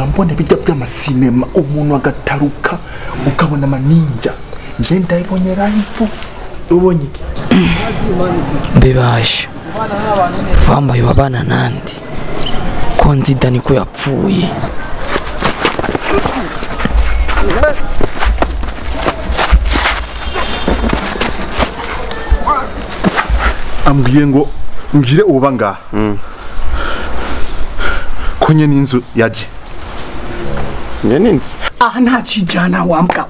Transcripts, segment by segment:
Nahora mbona bijya by'amasinema umuntu agataruka ukabona amaninja. Nje ndayibonye live. Ubonye iki? Mbebasha. Fambaye babana nandi. Ko nzida niko yapfuye. Ambwiye ngo ngire uba ngaha. Konye n'inzu yaje. Nyene inzu. Aha nta kijana wambwa.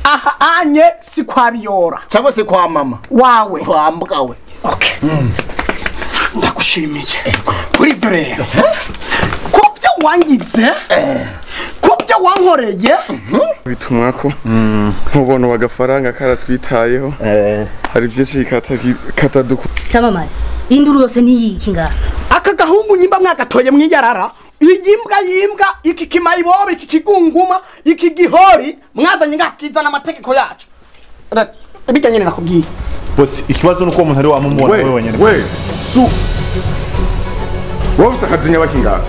Aha anye si kwa biyora. Cyangwa se kwa mama. Wawe. Wambwa we. Okay. Ndagushimiye. Kuri ibyo rero. Kubyo wangize. Kubyo wankoreye. Bitumwa ko nkubona wagafaranga karatwitayeho. Hari byinshi kataduku. Cyamamare. Induru yose niyiki ngaha. Aka gahungu nyimba mwagatoye mwiyarara. Iyimbwa yimbwa iki kimayibobe iki kigunguma iki gihori mwazanye ngakizana amategeko yacu. Bijya nyene nakubwiye. Boss ikibazo nuko umuntu ari wamumubona wewe wenyene. We su. Wowe usakazinya bakinga.